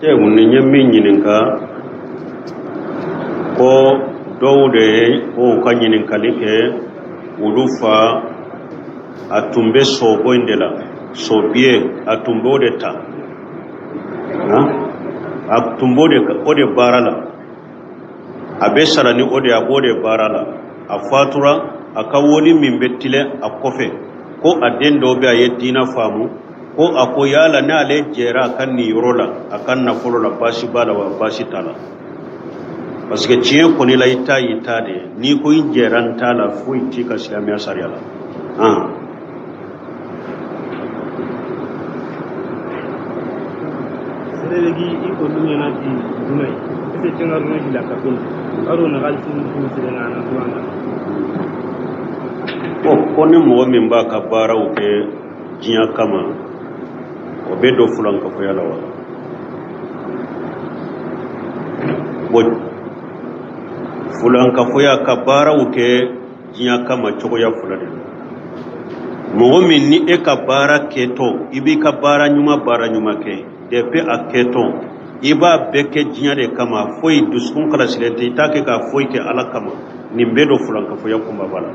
Nin ye min ɲininka ko dɔw de ye ko u ka ɲininkali kɛ, olu fa a tun bɛ sobo in de la, sobiye, a tun b'o de ta, a tun b'o de baara la, a bɛ sara ni o de ye, a b'o de baara la. A fatura, a ka woni min bɛ tilen a kɔfɛ, ko a den dɔw bɛ, a ye diina faamu, ko a ko yala n'ale jɛra a ka niyɔrɔ la, a ka nafolo la, baasi b'a la wa baasi t'a la? Parce que tiɲɛ kɔni la, i ta y'i ta de ye. N'i ko i jɛra n ta la, foyi t'i ka silamɛya sariya la. Ko ni mɔgɔ min b'a ka baaraw kɛ diɲɛ kama, o bɛ don fulankafoya la wa? Bon, fulankafoya, ka baaraw kɛ diɲɛ kama, cogoya fila de don. Mɔgɔ min ni e ka baara kɛtɔ, i b'i ka baara ɲuman, baara ɲuman kɛ, depuis a kɛtɔ i b'a bɛɛ kɛ diɲɛ de kama, foyi dusukun kalasilen tɛ, i t'a kɛ ka foyi kɛ Ala kama, nin bɛ don fulankafoya kunbaba la.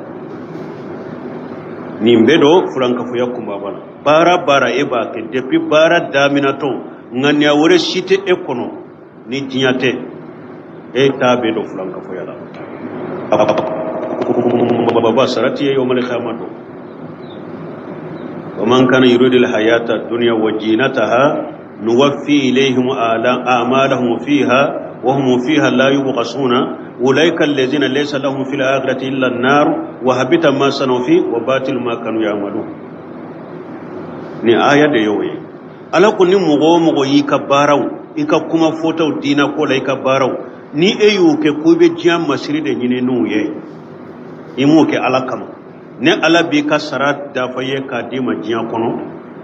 Nin bɛ don fulankafoya kunbaba la. Baara baara e b'a kɛ, depuis baara daminɛtɔ, ŋaniya wɛrɛ si tɛ e kɔnɔ ni diɲɛ tɛ, e ta bɛ don fulankafoya la. Baba sara t'i ye yawmal qiyamah don. Wa man kana yuridu al-hayata dunya wa zinataha nuwaffi ilayhim a'malahum fiha wa hum fiha la yubghasuna ulaika allazina laysa lahum fil akhirati illa an-nar wa habita ma sanu fi wa batil ma kanu ya'malun. Ni aya de y'o ye. Ala ko ni mɔgɔ o mɔgɔ y'i ka baaraw, i ka kuma fɔtaw diina ko la, i ka baaraw, ni e y'o kɛ ko i bɛ diɲɛ masiri de ɲini n'u ye, i m'o kɛ Ala kama, ne Ala b'i ka sara dafa ye k'a d'i ma diɲɛ kɔnɔ,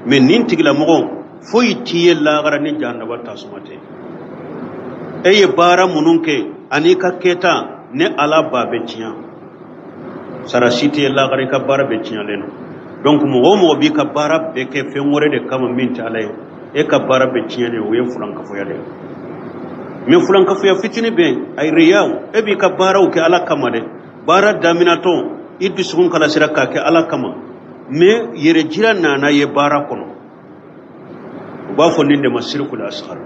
mais nin tigilamɔgɔ foyi t'i ye lahara ni jahanaba tasuma tɛ. E ye baara minnu kɛ ani i ka kɛta, ne Ala b'a bɛɛ tiɲɛ, sara si t'i ye lahara, i ka baara bɛɛ tiɲɛlen don. Donc mɔgɔ o mɔgɔ b'i ka baara bɛɛ kɛ fɛn wɛrɛ de kama min tɛ Ala ye, e ka baara bɛɛ tiɲɛnen, o ye fulankafoya de ye. Mais fulankafoya fitinin bɛ yen, a riyaw, e b'i ka baaraw kɛ Ala kama dɛ, baara daminɛtɔ i dusukun kalasira k'a kɛ Ala kama, mais yɛrɛ jira nana ye baara kɔnɔ, u b'a fɔ nin de ma sirikul asghar.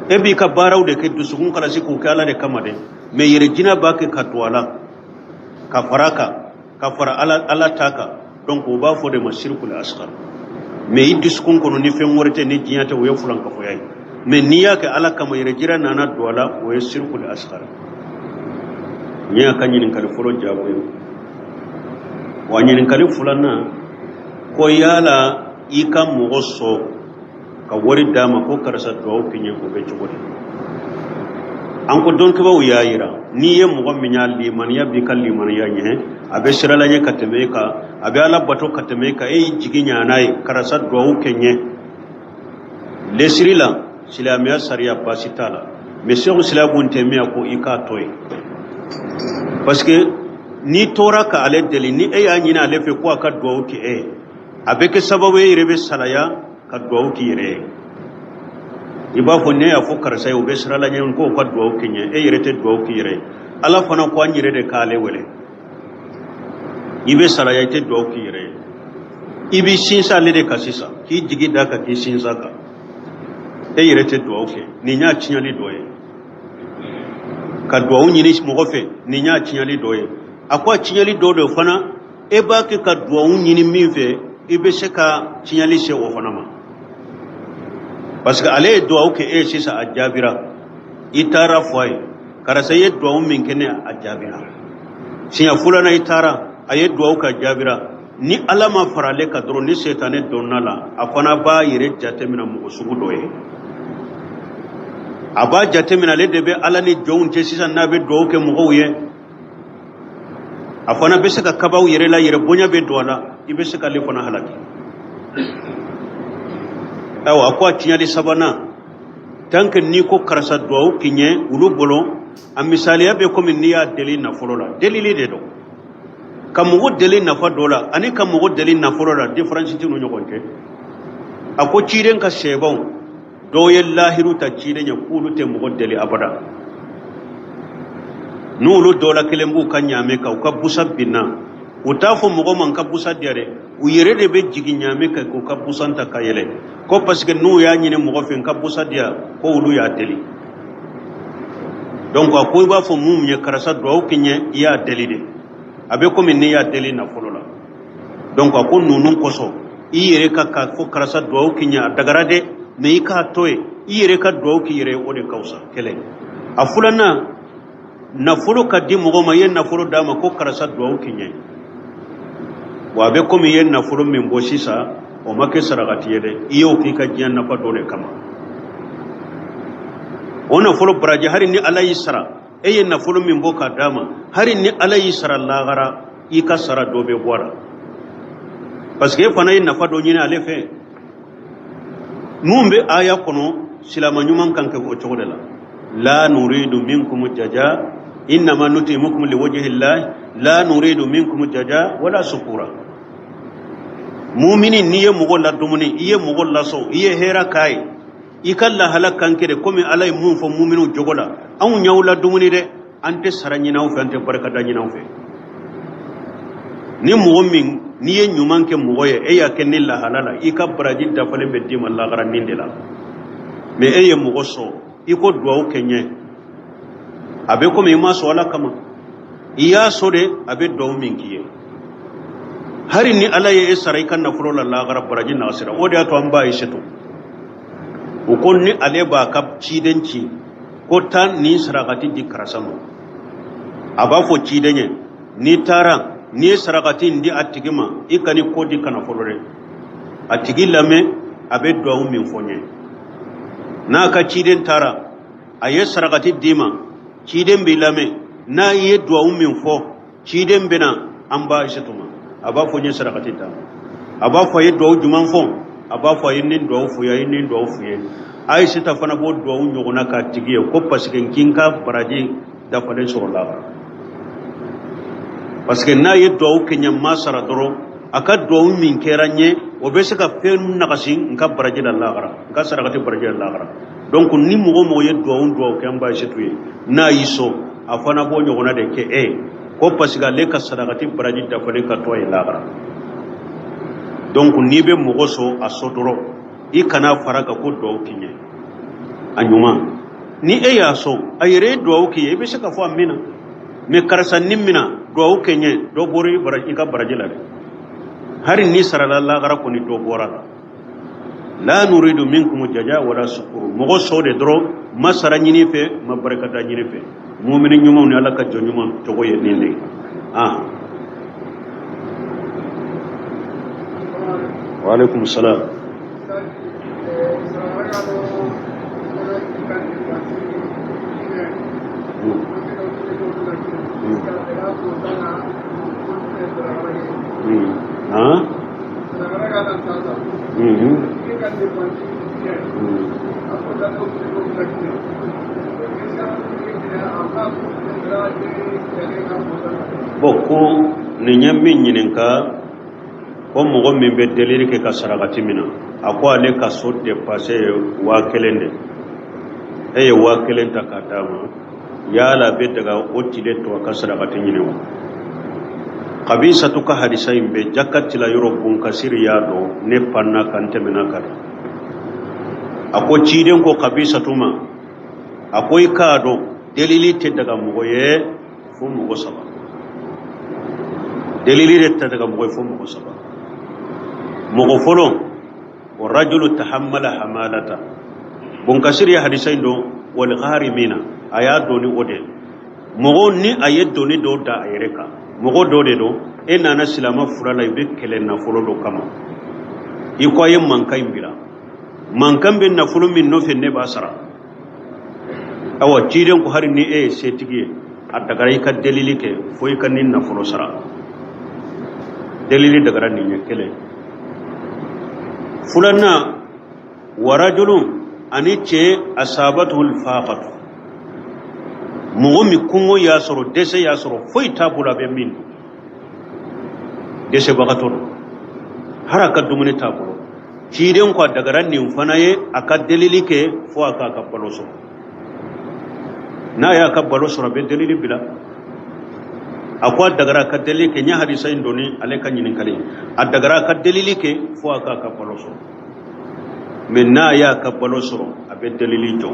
E b'i ka baaraw de kɛ dusukun kalasi k'u kɛ Ala de kama dɛ, mais yɛrɛ jira b'a kɛ ka don a la, ka fara kan, ka fara Ala ta kan. Donc u b'a fɔ de ma sirikul asghar. Mais i dusukun kɔnɔ ni fɛn wɛrɛ tɛ, ni diɲɛ tɛ, o ye fulankafoya ye. Mais n'i y'a kɛ Ala kama, yɛrɛ jira nana don a la, o ye sirikul asghar. Nin y'a ka ɲininkali fɔlɔ jaabu ye. Wa ɲininkali filanan ko yala i ka mɔgɔ sɔn ka wari d'a ma ko karisa duwawu kɛ n ye, o bɛ cogo di? An ko dɔnkibaw y'a yira, n'i ye mɔgɔ min y'a limaniya b'i ka limaniya ɲɛ, a bɛ sira la ɲɛ ka tɛmɛ e kan, a bɛ Ala bato ka tɛmɛ e kan, e y'i jigi ɲa n'a ye, karisa duwawu kɛ n ye lesiri la, silamɛya sariya baasi t'a la. Mais Sɛku Silam bun Tɛmiya ko i k'a to yen, parce que n'i tora ka ale deli, ni e y'a ɲini ale fɛ ko a ka duwawu kɛ e ye, a bɛ kɛ sababu ye e yɛrɛ bɛ salaya ka duwawu k'i yɛrɛ ye. I b'a fɔ ne y'a fɔ karisa ye, o bɛ sira la ɲɛ, k'o ka duwawu kɛ n ye, e yɛrɛ tɛ duwawu k'i yɛrɛ ye. Ala fana ko an yɛrɛ de k'ale wele. I bɛ salaya, i tɛ duwawu k'i yɛrɛ ye, i b'i sinsin ale de kan sisan, k'i jigi d'a kan, k'i sinsin a kan, e yɛrɛ tɛ duwawu kɛ. Nin y'a tiɲɛli dɔ ye. Ka duwawu ɲini mɔgɔ fɛ, nin y'a tiɲɛli dɔ ye. A ko a tiɲɛli dɔ de fana, e b'a kɛ ka duwawu ɲini min fɛ, i bɛ se ka tiɲɛli se o fana ma, parce que ale ye duwawu kɛ e ye sisan, a jaabira, i taara fɔ a ye karisa i ye duwawu min kɛ ne, a jaabira. Siɲɛ filanan i taara, a ye duwawu kɛ, a jaabira. Ni Ala ma fara ale kan dɔrɔn, ni setanɛ donna la, a fana b'a yɛrɛ jateminɛ mɔgɔ sugu dɔ ye. A b'a jateminɛ ale de bɛ Ala ni jɔnw cɛ sisan, n'a bɛ duwawu kɛ mɔgɔw ye, a fana bɛ se ka kabaw yɛrɛ la, yɛrɛ bonya bɛ don a la, i bɛ se k'ale fana halaki. Ayiwa, a ko a tiɲɛli sabanan, tant que n'i ko karisa duwawu k'i ɲɛ, olu bolo a misaliya bɛ komi n'i y'a deli nafolo la. Delili de don. Ka mɔgɔ deli nafa dɔ la ani ka mɔgɔ deli nafolo la, différence t'u ni ɲɔgɔn cɛ. A ko ciden ka sɛbaw Dɔw ye lahiru ta ciden ɲɛ k'olu tɛ mɔgɔ deli abada. N'olu dɔ la kelen b'u ka ɲaamɛ kan, u ka busa binna, u t'a fɔ mɔgɔ ma n ka busa di yan dɛ, u yɛrɛ de bɛ jigin ɲaamɛ kan k'u ka busan ta ka yɛlɛ, ko parce que n'u y'a ɲini mɔgɔ fɛ n ka busa di yan, ko olu y'a deli. Donc a ko i b'a fɔ mun ye karisa duwawu kɛ n ye, i y'a deli de, a bɛ komi n'i y'a deli nafolo la. Donc a ko ninnu kosɔn i yɛrɛ ka k'a fɔ karisa duwawu kɛ n ye, a dagara dɛ, mais i k'a to yen, i yɛrɛ ka duwawu k'i yɛrɛ ye, o de ka fisa. Kelen a filanan, nafolo ka di mɔgɔ ma, i ye nafolo d'a ma ko karisa duwawu kɛ n ye, wa a bɛ komi i ye nafolo min bɔ sisan, o ma kɛ sarakati ye dɛ, i y'o k'i ka diɲɛ nafa dɔ de kama. O nafolo baraji, hali ni Ala y'i sara, e ye nafolo min bɔ k'a d'a ma, hali ni Ala y'i sara lahara, i ka sara dɔ bɛ bɔ a la, parce que e fana ye nafa dɔ ɲini ale fɛ. Mun bɛ aya kɔnɔ, silama ɲuman kan kɛ o cogo de la. La nuridu minkum jaja innama nutimukum liwajhi llah la nuridu minkum jaja wala sukura. Mumini, n'i ye mɔgɔ ladumuni, i ye mɔgɔ lasɔn, i ye hɛrɛ k'a ye, i ka lahala kan kɛ de komi Ala ye mun fɔ muminiw jogo la: anw y'aw ladumuni dɛ, an tɛ sara ɲini aw fɛ, an tɛ barikada ɲini aw fɛ. Ni mɔgɔ min, n'i ye ɲuman kɛ mɔgɔ ye, e y'a kɛ ni lahala la, i ka baraji dafalen bɛ d'i ma lahara nin de la. Mais e ye mɔgɔ sɔn, i ko duwawu kɛ n ye, a bɛ komi i m'a sɔn Ala kama, i y'a sɔn de a bɛ duwawu min k'i ye. Hali ni Ala ye e sara i ka nafolo la lahara, baraji nagasira. O de y'a to an ba Ayisetu, u ko ni ale b'a ka ciden ci ko taa nin sarakati di karisa ma, a b'a fɔ ciden ye n'i taara, n'i ye sarakati in di a tigi ma, i kan'i kɔ di ka na fɔlɔ dɛ, a tigi lamɛn a bɛ duwawu min fɔ n ye. N'a ka ciden taara, a ye sarakati d'i ma, ciden b'i lamɛn, n'a ye duwawu min fɔ, ciden bɛ na an ba Ayisetu ma, a b'a fɔ n ye sarakati d'a ma, a b'a fɔ a ye duwawu jumɛn fɔ, a b'a fɔ a ye nin duwawu f'u ye, a ye nin duwawu f'u ye. Ayiseta fana b'o duwawu ɲɔgɔnna k'a tigi ye, ko parce que n k'i ka baraji dafalen sɔrɔ lahara, parce que n'a ye duwawu kɛ n ye, n ma sara dɔrɔn, a ka duwawu min kɛra n ye, o bɛ se ka fɛn nagasi n ka baraji la lahara, n ka sarakati baraji la lahara. Donc ni mɔgɔ o mɔgɔ ye duwawu duwawu kɛ an ba Ayisetu ye, n'a y'i sɔn, a fana b'o ɲɔgɔnna de kɛ e ye, ko parce que ale ka sarakati baraji dafalen ka to a ye lahara. Donc n'i bɛ mɔgɔ sɔn, a sɔn dɔrɔn, i kana fara kan ko duwawu k'i ɲɛ. A ɲuman, ni e y'a sɔn, a yɛrɛ ye duwawu k'i ye, i bɛ se ka fɔ amina, mais karisa nin mina duwawu kɛ n ye, dɔ bɔra i ka baraji la dɛ. Hali n'i sarala lahara kɔni, dɔ bɔra la. La nuridu minkum jaja wala sukuru. Mɔgɔ sɔn de dɔrɔn, ma sara ɲini fɛ, ma barikada ɲini fɛ. Mumini ɲumanw ni Ala ka jɔn ɲuman cogo ye nin de ye. Ah, wa alaikum salam. Ah. Bon, ko nin ye min ɲininka ko mɔgɔ min bɛ delili kɛ ka sarakati minɛ, a ko ale ka so dépense ye 1000 de, e ye 1000 ta k'a d'a ma, yala a bɛ daga o tile to a ka sarakati ɲini wa? Kabisatu ka hadisa in bɛ jaka tila yɔrɔ Bunkasiri y'a dɔn ne panna kan tɛmɛna kan. A ko ciden ko Kabisatu ma, a ko i k'a dɔn delili tɛ daga mɔgɔ ye fo mɔgɔ saba. Delili de tɛ daga mɔgɔ ye fo mɔgɔ saba. Mɔgɔ fɔlɔ, wa rajulu tahammala hamalata. Bunkasiri ye hadisa in dɔn wal gharimina, a y'a dɔn ni o de mɔgɔ ni a ye doni dɔw da a yɛrɛ kan. Mɔgɔ dɔ de don, e nana silama fila la, i bɛ kɛlɛ nafolo dɔ kama, i ko a ye mankan in bila, mankan bɛ nafolo min nɔfɛ, ne b'a sara. Awa, ciden ko hali ni e ye setigi ye, a dagara i ka delili kɛ fo i ka nin nafolo sara. Delili dagara nin ye kelen. Filanan, warajulun, ani cɛ asabatuhul faqatu, mɔgɔ min kɔngɔ y'a sɔrɔ, dɛsɛ y'a sɔrɔ, foyi t'a bolo a bɛ min dun, dɛsɛbagatɔ don, hali a ka dumuni t'a bolo. Ciden ko a dagara nin fana ye a ka delili kɛ fo a k'a ka balo sɔrɔ. N'a y'a ka balo sɔrɔ, a bɛ delili bila. A ko a dagara a ka delili kɛ. N ye hadisa in dɔn ale ka ɲininkali. A dagara a ka delili kɛ fo a k'a ka balo sɔrɔ, mais n'a y'a ka balo sɔrɔ, a bɛ delili jɔ.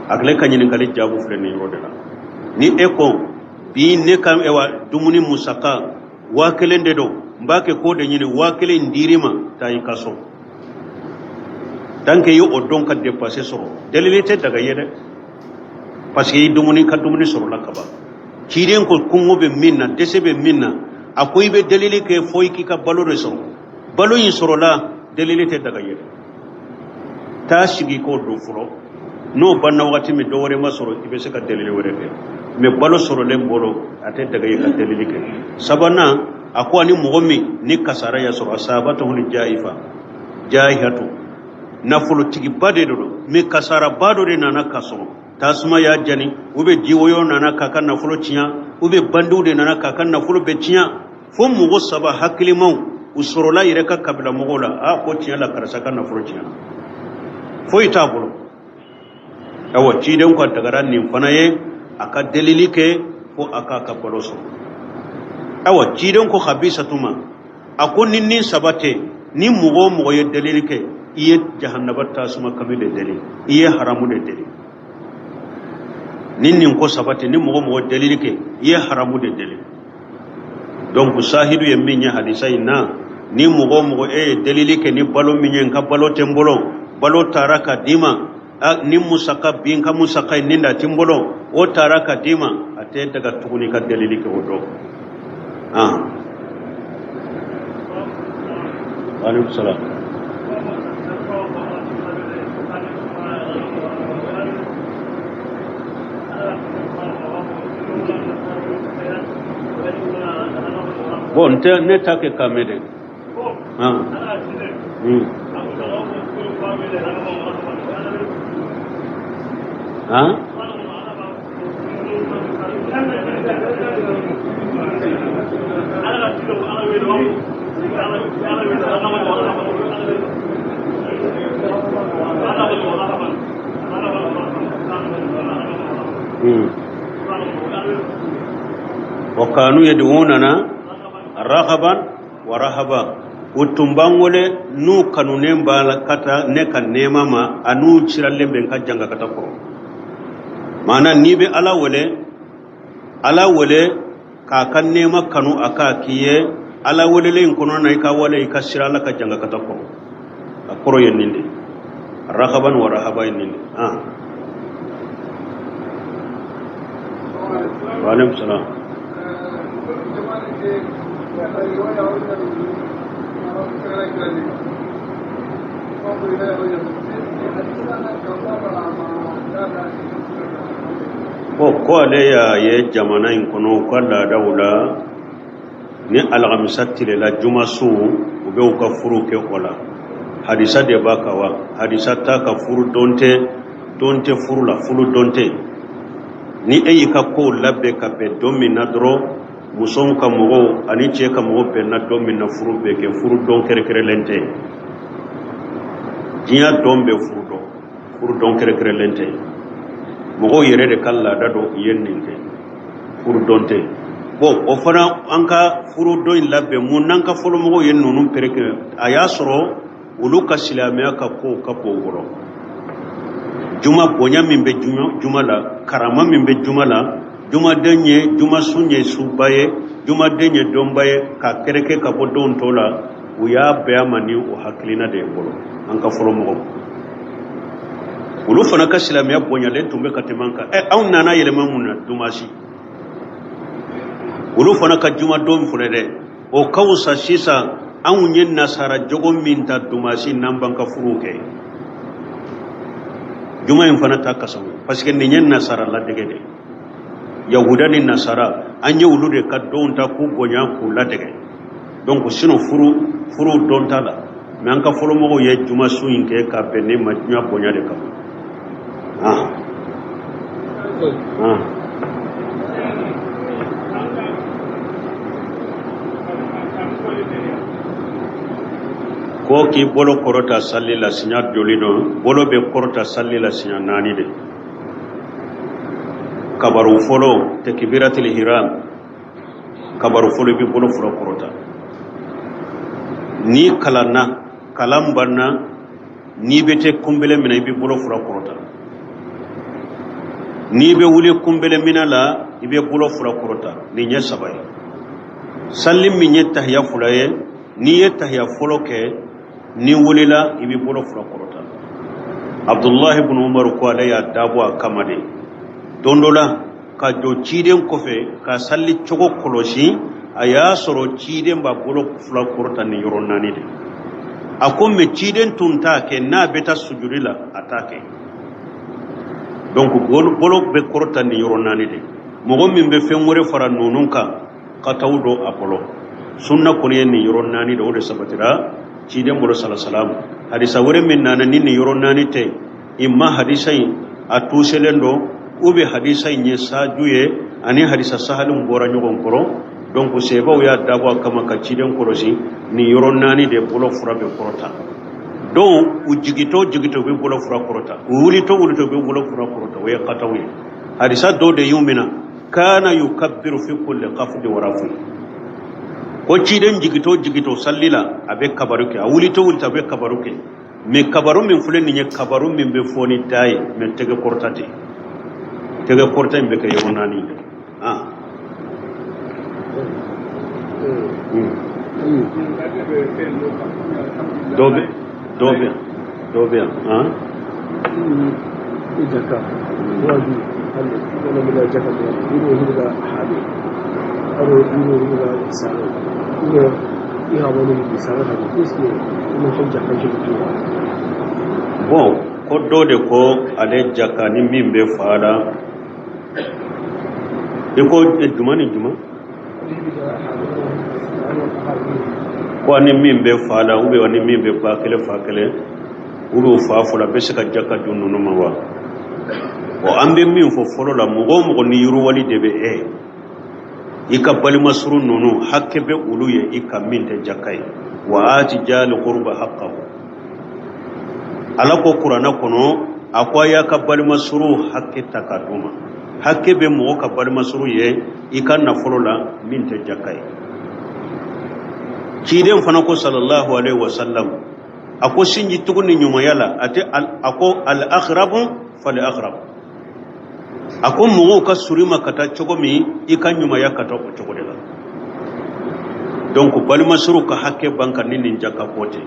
Ale ka ɲininkali jaabu filɛ nin yɔrɔ de la. Ni e ko bi ne ka ewa dumuni musaka 1000 de don, n b'a kɛ k'o de ɲini, 1000 dir'i ma, taa i ka so. Tant que i ye o don ka dépense sɔrɔ, delili tɛ daga ye dɛ, parce que i dumuni ka dumuni sɔrɔla ka ban. Ciden ko kɔngɔ bɛ min na, dɛsɛ bɛ min na, a ko i bɛ delili kɛ fo i k'i ka balo de sɔrɔ. Balo in sɔrɔla, delili tɛ daga ye dɛ. Taa sigi k'o don fɔlɔ. N'o banna wagati min, dɔ wɛrɛ ma sɔrɔ, i bɛ se ka delili wɛrɛ kɛ. Mais balo sɔrɔlen bolo, a tɛ daga ye ka delili kɛ. Sabanan, a ko ani mɔgɔ min ni kasara y'a sɔrɔ, asabatuhul jaifa jaihatu, nafolotigiba de don, mais kasaraba dɔ de nana ka sɔrɔ tasuma y'a jani, ou bien jiwoyo nana k'a ka nafolo tiɲɛ, ou bien bandiw de nana k'a ka nafolo bɛɛ tiɲɛ, fo mɔgɔ saba hakilimaw u sɔrɔla yɛrɛ ka kabila mɔgɔw la. A ko tiɲɛ la, karisa ka nafolo tiɲɛna, foyi t'a bolo. Awa, ciden ko a dagara nin fana ye a ka delili kɛ fo a k'a ka balo sɔrɔ. Awa, ciden ko habisatu ma, a ko ni nin saba tɛ, ni mɔgɔ o mɔgɔ ye delili kɛ, i ye jahanaba tasuma kami de deli, i ye haramu de deli. Ni nin ko saba tɛ, ni mɔgɔ o mɔgɔ delili kɛ, i ye haramu de deli. Donc sahidu ye min ye hadisa in na, ni mɔgɔ o mɔgɔ e ye delili kɛ ni balo min ye, n ka balo tɛ n bolo, balo taara ka d'i ma, ni musaka bi n ka musaka ye nin da ti n bolo, o taara ka d'i ma, a tɛ daga tuguni ka delili kɛ o dɔn. Ah, aleykum salaam. Bon, n tɛ ne ta kɛ k'a mɛn dɛ. Ah. Ah? Wa kanu yad'unana raghaban wa rahaba, u tun b'an wele n'u kanunen b'a la ka taa ne ka nɛɛma ma, a n'u siralen bɛ n ka jangakata kɔrɔ. Maana n'i bɛ Ala wele, Ala wele k'a ka nɛɛma kanu a k'a k'i ye. Ala welelen in kɔnɔ na, i ka wale, i ka siran Ala ka jangakata kɔrɔ. A kɔrɔ ye nin de, raghaban wa rahaba ye nin de. Ah, wa aleykum salaam. Bon, ko ale y'a ye jamana in kɔnɔ, u ka laadaw la, ni alhamisa tilela, juma su, u bɛ u ka furu kɛ o la. Hadisa de b'a kan wa? Hadisa t'a kan. Furu don tɛ, don tɛ furu la, furu don tɛ. Ni e y'i ka kow labɛn ka bɛn don min na dɔrɔn, musow ka mɔgɔw ani cɛ ka mɔgɔw bɛnna don min na, furu bɛ kɛ. Furu don kɛrɛnkɛrɛnlen tɛ. Diɲɛ don bɛ furu dɔn, furu don kɛrɛnkɛrɛnlen tɛ. Mɔgɔw yɛrɛ de ka laada don, u ye nin kɛ, furu don tɛ. Bon, o fana an ka furu don in labɛn mun n'an ka fɔlɔmɔgɔw ye ninnu pere, a y'a sɔrɔ olu ka silamɛya ka kow ka bon u bolo. Juma bonya min bɛ juma la, karama min bɛ juma la, jumaden ye, juma sun ye suba ye, jumaden ye donba ye ka kɛrɛkɛ ka bɔ donw tɔw la, u y'a bɛn a ma ni o hakilina de ye bolo. An ka fɔlɔ mɔgɔw, olu fana ka silamɛya bonyalen tun bɛ ka tɛmɛ an kan. Ɛ, anw nana yɛlɛma mun na dumasi, olu fana ka jumadon filɛ dɛ, o ka wusa sisan. Anw ye nasara jogo min ta dumasi, n'an b'an ka furuw kɛ, juma in fana ta kasago, parce que nin ye nasara ladege de ye. Yahuda ni nasara, an ye olu de ka donw ta k'u bonya, k'u ladege. Donc sinon furu don t'a la, mais an ka fɔlɔmɔgɔw ye juma su in kɛ ka bɛn ne ma diɲɛ bonya de kama. Ah ah, ko Ko k'i bolo kɔrɔta sali la siɲɛ joli don? Bolo bɛ kɔrɔta sali la siɲɛ naani de. Kabaru fɔlɔ, takbiratul ihram, kabaru fɔlɔ, i bɛ bolo fila kɔrɔta. N'i kalanna, kalan banna, n'i bɛ tɛ kunbele minɛ, i bɛ bolo fila kɔrɔta. N'i bɛ wuli kunbele minɛ la, i bɛ bolo fila kɔrɔta. Nin ye saba ye. Sali min ye tahiya fila ye, n'i ye tahiya fɔlɔ kɛ, n'i wulila, i bɛ bolo fila kɔrɔta. Abudulayi ibn Umaru ko ale y'a dabɔ a kama de, don dɔ la ka jɔ ciden kɔfɛ ka sali cogo kɔlɔsi, a y'a sɔrɔ ciden b'a bolo fila kɔrɔta nin yɔrɔ naani de. A ko mɛ ciden tun t'a kɛ n'a bɛ taa sujudi la, a t'a kɛ. Donc bolo bɛ kɔrɔta nin yɔrɔ naani de. Mɔgɔ min bɛ fɛn wɛrɛ fara ninnu kan, kataw don a bolo. Sunna kɔni ye nin yɔrɔ naani de, o de sabatira ciden bolo salasalam. Hadisa wɛrɛ min nana ni nin yɔrɔ naani tɛ, imma hadisa in a tuselen don, ou bien hadisa in ye saju ye, ani hadisa sahalenw bɔra ɲɔgɔn kɔrɔ. Donc sahabaw y'a dabɔ a kama ka ciden kɔlɔsi, nin yɔrɔ naani de bolo fila bɛ kɔrɔta. Donc u jigitɔ jigitɔ, u bɛ bolo fila kɔrɔta, u wulitɔ wulitɔ, u bɛ bolo fila kɔrɔta. O ye kataw ye. Hadisa dɔw de y'u minɛ, kana yukabbiru fi kulli khafdi wa rafi, ko ciden jigitɔ jigitɔ sali la, a bɛ kabaru kɛ, a wulitɔ wulitɔ, a bɛ kabaru kɛ. Mɛ kabaru min filɛ nin ye, kabaru min bɛ fɔ ni da ye, mɛ tɛgɛ kɔrɔta tɛ. Tɛgɛ kɔrɔta in bɛ kɛ yɔrɔ naani de. Ah, dɔ bɛ yan. Ah, jaka waju hali wala bila jaka iro hirga hali aro iro hirga sare iro i ha wani bi sare hali iske ino ko jaka ji. Bon, ko dɔ de ko ale jaka ni min bɛ fa la, i ko juma ni juma, ko ani min bɛ fa la, ou bien ani min bɛ ba kelen fa kelen, ou bien fa fila, bɛ se ka jaka dun ninnu ma wa? Bon, an bɛ min fɔ fɔlɔ la, mɔgɔ o mɔgɔ ni yiriwali de bɛ e i ka balima surun ninnu, hakɛ bɛ olu ye i ka min tɛ jaka ye. Wa ati jal qurba haqqahu, Ala ko Kuranɛ kɔnɔ, a ko a y'a ka balima surun hakɛ ta ka d'u ma. Hakɛ bɛ mɔgɔ ka balima surun ye i ka nafolo la min tɛ jaka ye. Ciden fana ko sallallahu alaihi wasallam, a ko sinji tugu ni ɲumanya la, a tɛ, a ko al aqrabu fal aqrab, a ko mɔgɔw ka surun i ma ka taa cogo min, i ka ɲumanya ka taa o cogo de la. Donc balima suruw ka hakɛ ban kan ni nin jaka ko tɛ.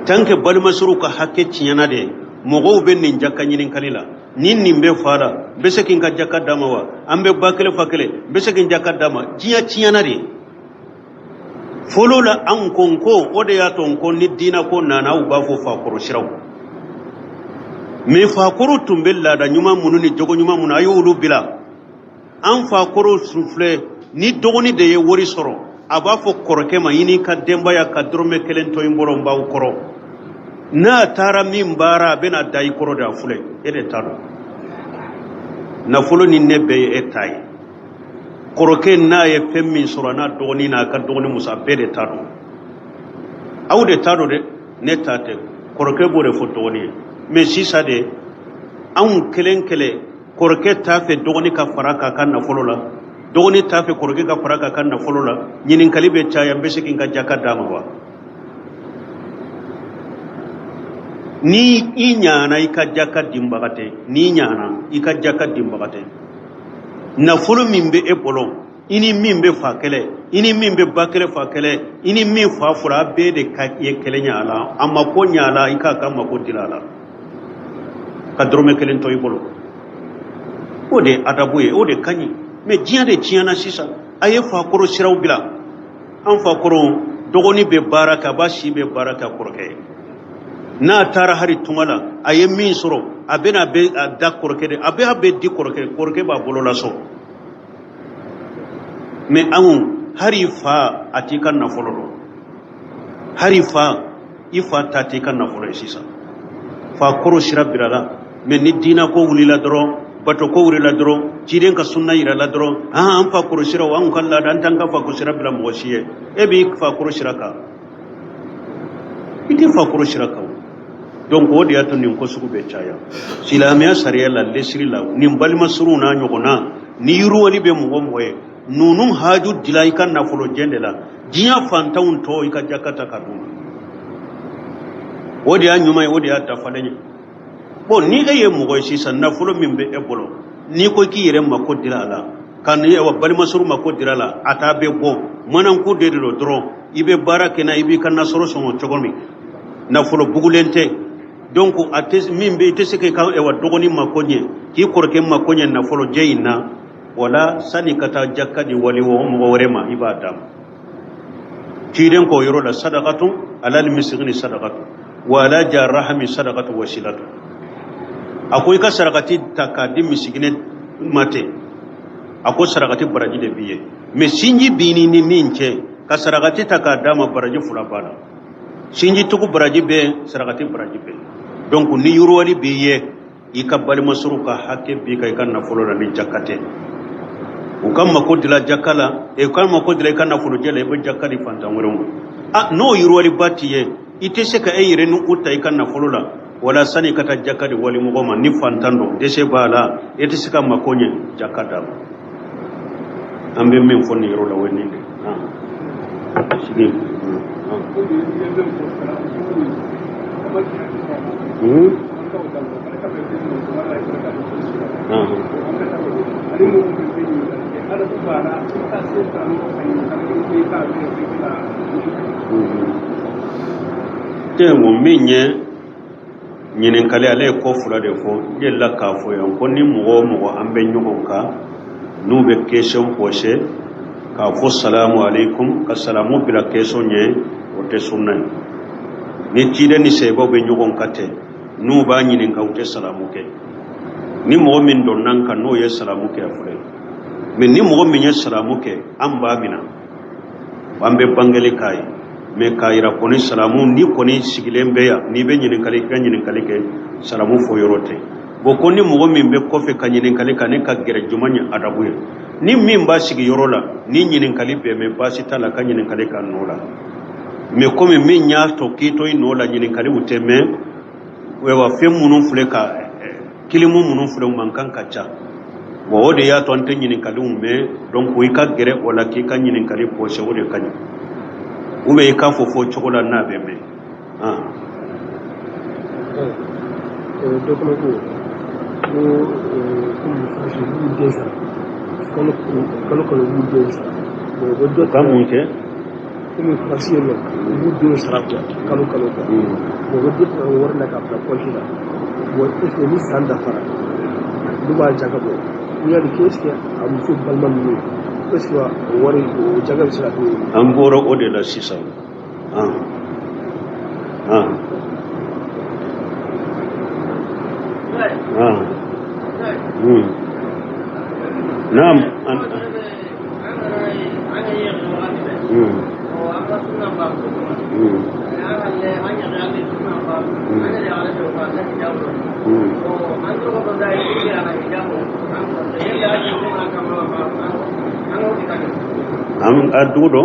Tant que balima suruw ka hakɛ tiɲɛna de, mɔgɔw bɛ nin jaka ɲininkali la. Ni nin bɛ fa la, n bɛ se k'i ka jaka d'a ma wa? An bɛ ba kelen fa kelen, n bɛ se k'i jaka d'a ma? Diɲɛ tiɲɛna de. Fɔlɔ la, an ko n ko o de y'a to n ko ni diinɛ ko nana, aw b'a fɔ fakɔrɔ siraw. Mɛ fakɔrɔ tun bɛ laada ɲuman minnu ni jogo ɲuman minnu, a y'olu bila. An fakɔrɔw tun filɛ, ni dɔgɔnin de ye wari sɔrɔ, a b'a fɔ kɔrɔkɛ ma, i n'i ka denbaya ka dɔrɔmɛ kelen to n bolo, n b'aw kɔrɔ. N'a taara min baara, a bɛna da i kɔrɔ de. A filɛ, e de ta don, nafolo ni ne bɛɛ ye e ta ye. Kɔrɔkɛ n'a ye fɛn min sɔrɔ, n'a dɔgɔnin n'a ka dɔgɔnin muso, a bɛɛ de ta don, aw de ta don dɛ, ne ta tɛ. Kɔrɔkɛ b'o de fɔ dɔgɔnin ye. Mɛ sisan de, anw kelen kelen, kɔrɔkɛ t'a fɛ dɔgɔnin ka fara k'a ka nafolo la, dɔgɔnin t'a fɛ kɔrɔkɛ ka fara k'a ka nafolo la. Ɲininkali bɛ caya, n bɛ se k'i ka jaka d'a ma wa? Ni i ɲana, i ka jaka dinbaga tɛ. N'i ɲana, i ka jaka dinbaga tɛ. Nafolo min bɛ e bolo, i ni min bɛ fa kelen, i ni min bɛ ba kelen fa kelen, i ni min fa fila, a bɛɛ de ka ye kelen ye a la. A mako ɲɛ a la, i k'a ka mako dila a la, ka dɔrɔmɛ kelen to i bolo. O de ye adabu ye, o de ka ɲi. Mɛ diɲɛ de tiɲɛna sisan. A ye fakɔrɔ siraw bila. An fakɔrɔw, dɔgɔnin bɛ baara kɛ, a b'a si bɛ baara kɛ a kɔrɔkɛ ye. N'a taara hali tunga la, a ye min sɔrɔ, a bɛna a bɛ a da kɔrɔkɛ de, a bɛ a bɛ di kɔrɔkɛ, kɔrɔkɛ b'a bolo lasɔn. Mɛ anw, hali fa a t'i ka nafolo dɔn, hali fa, i fa ta t'i ka nafolo ye sisan. Fa kɔrɔ sira birala. Mɛ ni diinɛ ko wulila dɔrɔn, bato ko wulila dɔrɔn, ciden ka sunna yirala dɔrɔn, an fa kɔrɔ siraw, anw ka laada, an t'an ka fa kɔrɔ sira bila mɔgɔ si ye. E b'i fa kɔrɔ sira kan. I tɛ fakɔrɔ sira kan. Donc o de y'a to nin ko sugu bɛ caya silamɛya sariya la, lesiri la, nin balima surunw n'a ɲɔgɔnna. Ni yiriwali bɛ mɔgɔ mɔgɔ ye, ninnu haju dila i ka nafolo jɛ de la, diɲɛ fantanw tɔ, i ka jaka ta ka d'u ma, o de y'a ɲuman ye, o de y'a dafalen ye. Bon, ni e ye mɔgɔ ye sisan, nafolo min bɛ e bolo, n'i ko k'i yɛrɛ mako dila a la, ka ni wa balimasuru mako dila a la, a t'a bɛ bɔ mananku de don dɔrɔn. I bɛ baara kɛ n'a, i b'i ka nasɔrɔ sɔngɔ cogo min, nafolo bugulen tɛ. Donc a tɛ min bɛ, i tɛ se k'i ka wa dɔgɔnin mako ɲɛ, k'i kɔrɔkɛ mako ɲɛ nafolo jɛ in na. Wala sani ka taa jaka di wali mɔgɔ wɛrɛ ma, i b'a d'a ma. Ciden k'o yɔrɔ la, sadakatu alal misikini sadakatu wa ala jarahami sadakatu wasilatu. A ko i ka sarakati ta k'a di misikinɛ ma ten, a ko sarakati baraji de b'i ye. Mais sinji b'i ni min cɛ, ka sarakati ta k'a d'a ma, baraji fila b'a la: sinji tugu baraji bɛ, sarakati baraji bɛ. Donc ni yiriwali b'i ye, i ka balimasuru ka hakɛ b'i kan i ka nafolo la. Ni jaka tɛ, u ka mako dila jaka la, u ka mako dila i ka nafolojɛ la, i bɛ jaka di fantan wɛrɛw ma. A n'o yiriwaliba t'i ye, i tɛ se ka e yɛrɛ ni u ta i ka nafolo la, wala sani ka taa jaka di walimɔgɔ ma, ni fantan don, dɛsɛ b'a la, e tɛ se ka mako ɲɛ, jaka d'a ma. An bɛ min fɔ nin yɔrɔ la, o ye nin de ye. Sigi. Tɛ min ye ɲininkali, ale ye ko fila de fɔ. N delila k'a fɔ yan ko ni mɔgɔ o mɔgɔ an bɛ ɲɔgɔn kan, n'u bɛ question poser k'a fɔ salamu aleykum, ka salamu bila question ɲɛ, o tɛ sunna ye. Ni ciden ni sahabaw bɛ ɲɔgɔn kan ten, n'u b'a ɲininka, u tɛ salamu kɛ. Ni mɔgɔ min donna an kan, n'o ye salamu kɛ, a filɛ. Mais ni mɔgɔ min ye salamu kɛ, an b'a minɛ, an bɛ bangeli k'a ye. Mais k'a yira kɔni, salamu ni kɔni sigilen bɛ yan, n'i bɛ ɲininkali, i ka ɲininkali kɛ, salamu fɔ yɔrɔ tɛ. Bon, ko ni mɔgɔ min bɛ kɔfɛ ka ɲininkali kɛ, ne ka gɛrɛ juma ye adabu ye. Ni min b'a sigi yɔrɔ la, ni ɲininkali bɛ mɛn, baasi t'a la ka ɲininkali k'a nɔ la. Mais komi min y'a to k'i to i nɔ la, ɲininkaliw tɛ mɛn. Wa fɛn minnu filɛ ka kilimu minnu filɛ, mankan ka ca. Bon, o de y'a to an tɛ ɲininkaliw mɛn. Donc i ka gɛrɛ o la k'i ka ɲininkali poser, o de ka ɲi. Ou bien i k'a fɔ fɔ cogo la n'a bɛ mɛn. Dɔ fana ko ko komi u b'u den sara kalo kalo kalo, u b'u den sara. Bon, u bɛ dɔ ka mun kɛ? Komi Faransi yen nɔ, u b'u denw sara quoi, kalo kalo quoi. Bon, u bɛ dɔ tigɛ o wari la k'a bila poche la. Bon, est ce que ni san dafara, olu b'a jaka bɔ ou yali est ce que a muso balima ninnu, est ce que o wari, o jaka bɛ se ka d'o ma? An bɔra o de la sisan. Ah ah ah naam an An a dugu dɔ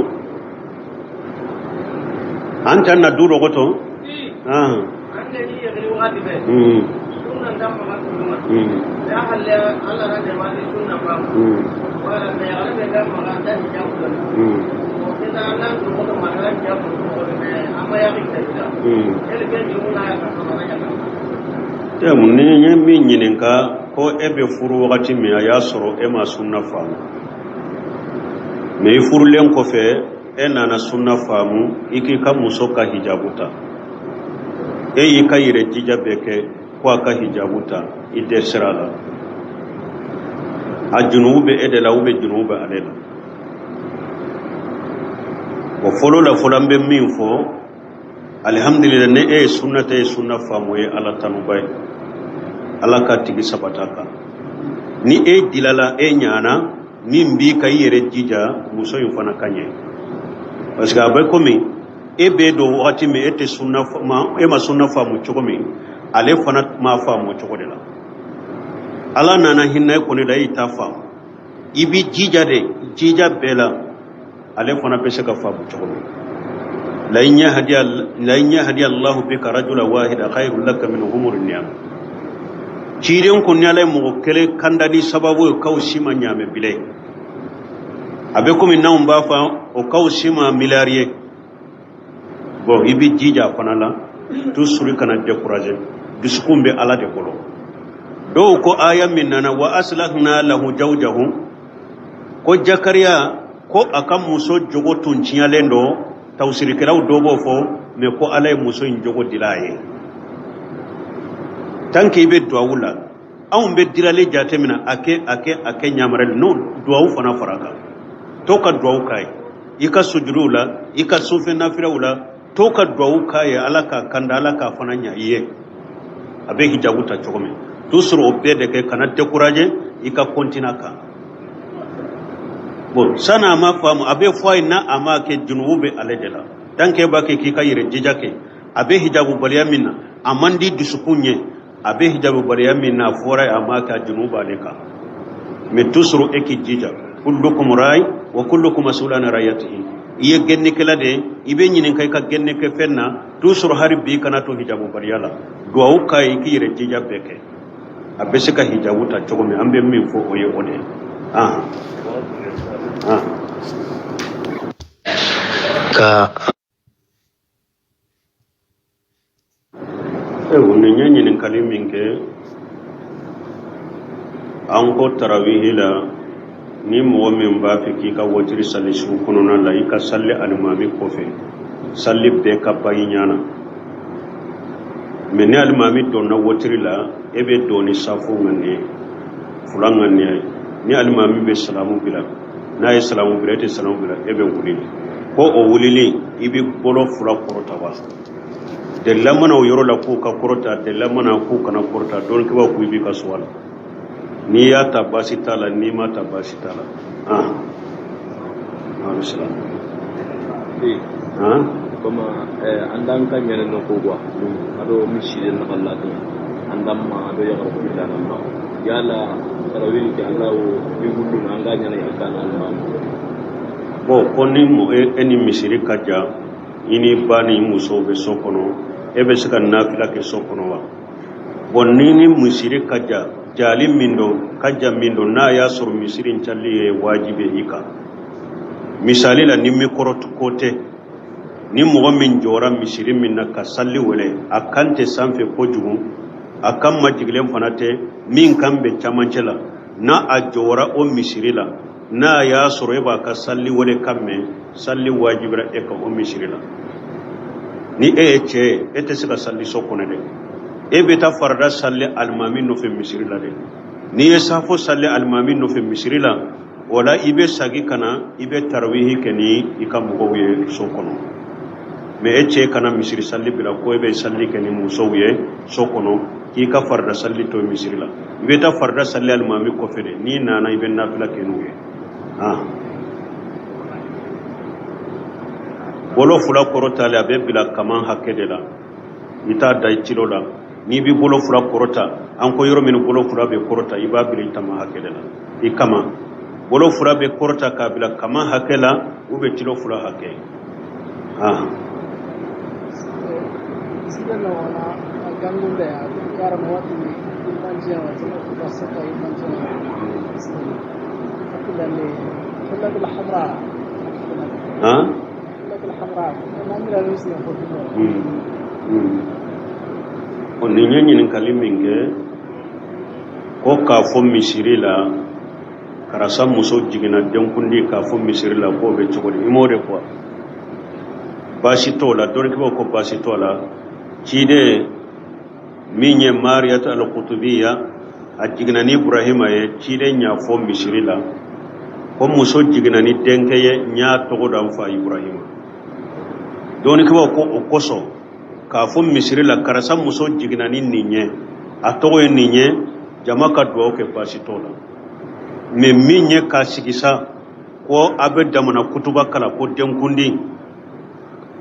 an tan na du dɔ koto ah Ni ye min ɲininka ko e bɛ furu wagati min, a y'a sɔrɔ e ma sunna faamu. Mais i furulen kɔfɛ, e nana sunna faamu, i k'i ka muso ka hijabu ta, e y'i ka yɛrɛ jija bɛɛ kɛ ko a ka hijabu ta, i dɛsɛra a la. A junubu bɛ e de la ou bien junubu bɛ ale la? O fɔlɔ la fɔlɔ, an bɛ min fɔ, alihamudulila, ni e ye sunna ta, ye sunna faamu, ye Ala tanuba ye, Ala ka tigi sabata kan. Ni e dilala, e ɲana, min b'i ka i yɛrɛ jija muso in fana ka ɲɛ, parce que a bɛ komi e bɛ don wagati min, e tɛ sunna ma, e ma sunna faamu cogo min, ale fana m'a faamu cogo de la. Ala nana hinɛ e kɔni la, e y'i ta faamu, i b'i jija de, jija bɛɛ la, ale fana bɛ se ka faamu cogo min. La in yahdi Allahu bika rajula wahida khairul laka min humuri ni'am. Ciden ko ni Ala ye mɔgɔ kelen kanda ni sababu ye k'aw si ma ɲaamɛ bilen, a bɛ komi n'anw b'a fɔ o k'aw si ma miliyari ye. Bon, i bɛ jija a fana la toujours, i kana décourager, dusukun bɛ Ala de bolo. Dɔw ko aya min nana wa aslahna lahu jawjahu, ko Jakariya ko a ka muso jogo tun tiɲɛlen don, tafsirikɛlaw dɔ b'o fɔ, mais ko Ala ye muso in jogo dila a ye. Tant que i bɛ duwawu la, anw bɛ dilali jateminɛ a kɛ a kɛ a kɛ ɲamarali n'o duwawu fana fara kan, to ka duwawu k'a ye i ka sujuduw la, i ka sufɛ nafilaw la, to ka duwawu k'a ye, Ala k'a kanda, Ala k'a fana ɲa i ye, a bɛ hijabu ta cogo min. Toujours o bɛɛ de kɛ, kana décourager, i ka continuer a kan. Bon, sani a ma faamu, a bɛ fɔ a ye, n'a a ma kɛ, junubu bɛ ale de la. Tant que e b'a kɛ k'i ka yɛrɛ jija kɛ, a bɛ hijabubaliya min na, a man di dusukun ye, a bɛ hijabubaliya min na, a fɔra ye, a ma kɛ, a junubu b'ale kan. Mais toujours e k'i jija, kullukum rai wa kullukum mas'ulun an ra'iyatihi. I ye gɛnnikɛla de ye, i bɛ ɲininka i ka gɛnnikɛfɛn na. Toujours hari bi kana to hijabubaliya la, duwawu k'a ye, i k'i yɛrɛ jija bɛɛ kɛ, a bɛ se ka hijabu ta cogo min. An bɛ min fɔ, o ye o de ye. Ah ah. Ka Ewa, nin ye ɲininkali min kɛ, an ko tarawihi la, ni mɔgɔ min b'a fɛ k'i ka wotiri sali su kɔnɔna la, i ka sali alimami kɔfɛ, sali bɛɛ ka ban i ɲɛ na. Mais ni alimami donna wotiri la, e bɛ don ni safo ŋaniya ye, fila ŋaniya ye. Ni alimami bɛ salamu bila, n'a ye salamu bila, e tɛ salamu bila, e bɛ wuli. Ko o wulili, i bɛ bolo fila kɔrɔta wa? Delila mana o yɔrɔ la k'u ka kɔrɔta, delila mana k'u kana kɔrɔta. Dɔnnikɛbaaw ko i b'i ka suwa la, n'i y'a ta baasi t'a la, n'i m'a ta baasi t'a la. Ah, salam. Ah. Comme an dan ka ɲɛnɛ no ko quoi, ado misiri na kala to an dan ma ado ya ko bitana ma yala tarawih ke Allah o yugulu na an ga ɲɛnɛ ya kana ma. Bon, ko ni e ni misiri ka jan, i ni ba ni musow bɛ so kɔnɔ, e bɛ se ka nafila kɛ so kɔnɔ wa? Bon, ni ni misiri ka jan, jali min don, ka jan min don, n'a y'a sɔrɔ misiri in cali ye wajibi ye i kan, misali la, ni mikɔrɔ ko tɛ, ni mɔgɔ min jɔra misiri min na ka sali wele, a kan tɛ sanfɛ kojugu, a kan majigilen fana tɛ, min kan bɛ camancɛ la, n'a a jɔra o misiri la, n'a y'a sɔrɔ e b'a ka sali wele kan mɛn, sali wajibira e kan o misiri la. Ni e ye cɛ ye, e tɛ se ka sali so kɔnɔ dɛ, e bɛ taa farida sali alimami nɔfɛ misiri la dɛ. N'i ye safo sali alimami nɔfɛ misiri la, o la i bɛ sagi ka na, i bɛ tarawihi kɛ ni i ka mɔgɔw ye so kɔnɔ. Mais e cɛ kana misiri sali bila ko e bɛ sali kɛ ni musow ye so kɔnɔ, k'i ka farida sali to misiri la. I bɛ taa farida sali alimami kɔfɛ de, n'i nana i bɛ nafila kɛ n'u ye. Ah, bolo fila kɔrɔtali, a bɛ bila kaman hakɛ de la, i t'a da i tilo la. N'i b'i bolo fila kɔrɔta, an ko yɔrɔ min bolo fila bɛ kɔrɔta, i b'a bila i tama hakɛ de la, i kama. Bolo fila bɛ kɔrɔta k'a bila kaman hakɛ la, u bɛ tilo fila hakɛ. Ah. Ah? O nin ye ɲininkali min kɛ, ko k'a fɔ misiri la karisa muso jiginna denkundi, k'a fɔ misiri la k'o bɛ cogo di? I m'o de fɔ, baasi t'o la. Dɔnnikɛbaaw ko baasi t'o la. Ciden min ye Mariyatu al-Kutubiya, a jiginna ni Ibrahima ye, ciden y'a fɔ misiri la ko muso jiginna ni denkɛ ye, n y'a tɔgɔ da n fa Ibrahima. Dɔnnikɛbaaw ko o kosɔn k'a fɔ misiri la karisa muso jiginna ni nin ye, a tɔgɔ ye nin ye, jama ka dugawu kɛ, baasi t'o la. Mais min ye k'a sigi sa ko a bɛ damana kutuba kalan, ko denkundi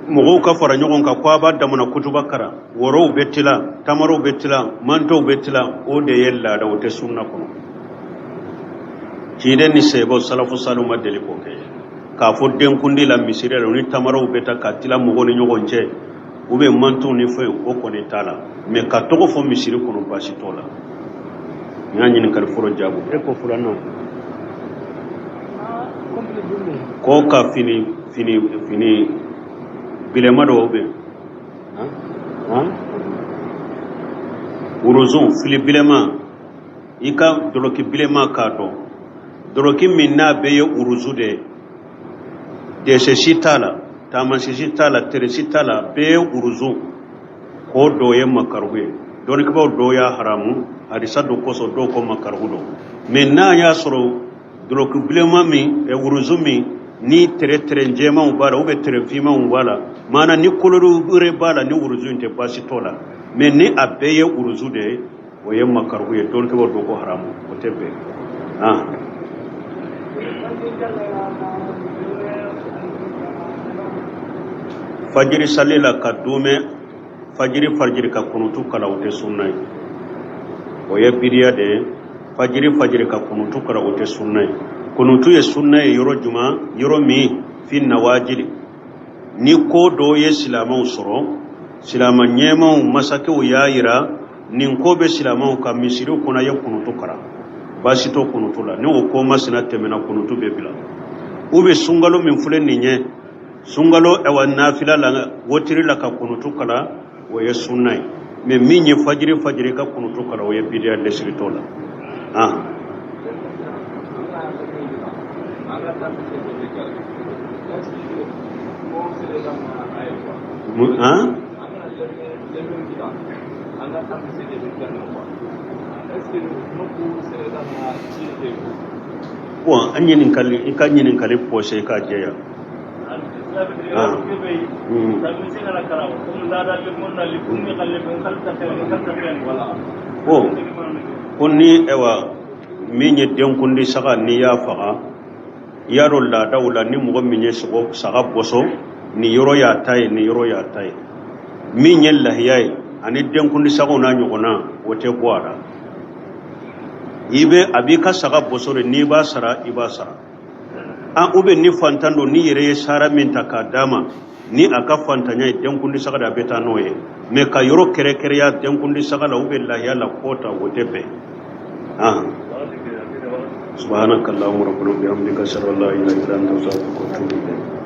mɔgɔw ka fara ɲɔgɔn kan, ko a b'a damana kutuba kalan, worow bɛ tila, tamarow bɛ tila, mantow bɛ tila, o de ye laada, o tɛ sunna kɔnɔ. Ciden ni sahabaw, salafu salihu ma deli k'o kɛ. K'a fɔ denkundi la misiri la, u ni tamaraw bɛ taa ka tila mɔgɔw ni ɲɔgɔn cɛ, u bɛ mantonw ni fɛn, o kɔni t'a la. Mais ka tɔgɔ fɔ misiri kɔnɔ, baasi t'o la. N y'a ɲininkali fɔlɔ jaabu. E ko filanan ko ka fini bilenma dɔw bɛ worozon fili bilenma, i ka dɔlɔki bilenma k'a dɔn, dɔlɔki min n'a bɛɛ ye uruzu de ye, dɛsɛ si t'a la, taamasiyɛn si t'a la, tere si t'a la, bɛɛ ye uruzu, k'o dɔ ye makaruhu ye. Dɔnnikɛbaaw dɔw y'a haramu hadisa dɔ kosɔn, dɔw ko makaruhu don. Mais n'a y'a sɔrɔ dɔlɔki bilenma min, uruzu min ni tere tere jɛmanw b'a la ou bien tere finmanw b'a la, maana ni couleur wɛrɛ b'a la ni uruzu in tɛ, baasi t'o la. Mais ni a bɛɛ ye uruzu de ye, o ye makaruhu ye. Dɔnnikɛbaaw dɔw ko haramu, o tɛ bɛn. Fajiri sali la ka dumɛ fajiri fajiri ka kunutu kalan, o tɛ sunna ye, o ye bidiya de ye. Fajiri fajiri ka kunutu kalan, o tɛ sunna ye. Kunutu ye sunna ye yɔrɔ jumɛn? Yɔrɔ min fi nawajili, ni ko dɔw ye silamɛw sɔrɔ, silamɛ ɲɛmaw masakɛw y'a yira nin ko bɛ silamɛw kan misiri kɔnɔ, ye kunutu kalan, baasi t'o kunutu la. Ni o ko masina tɛmɛna, kunutu bɛ bila. U bɛ sunkalo min filɛ nin ye, sunkalo ɛwa nafila la, wotiri la ka kunutu kalan, o ye sunna ye. Mais min ye fajiri fajiri ka kunutu kalan, o ye bidiya, lesiri t'o la. Bon, an ɲininkali, i ka ɲininkali pɔsɛ i ka jɛya. Bon, ko ni ɛwa min ye denkundi saga n'i y'a faga, i y'a dɔn laadaw la, ni mɔgɔ min ye sogo saga bɔsɔ, nin yɔrɔ y'a ta ye, nin yɔrɔ y'a ta ye. Min ye lahiya ye ani denkundi sagaw n'a ɲɔgɔnna, o tɛ bɔ a la. I bɛ a b'i ka saga bɔsɔ de, n'i b'a sara, i b'a sara. An u bɛ ni fantan don, n'i yɛrɛ ye sara min ta k'a d'a ma, ni a ka fantanya ye denkundi saga de, a bɛ taa n'o ye. Mais ka yɔrɔ kɛrɛkɛrɛya denkundi saga la u bɛ lahiya la k'o ta, o tɛ bɛn. Subhanaka allahumma rabbana bihamdika, ashhadu an la ilaha illa anta, astaghfiruka wa atubu ilayk.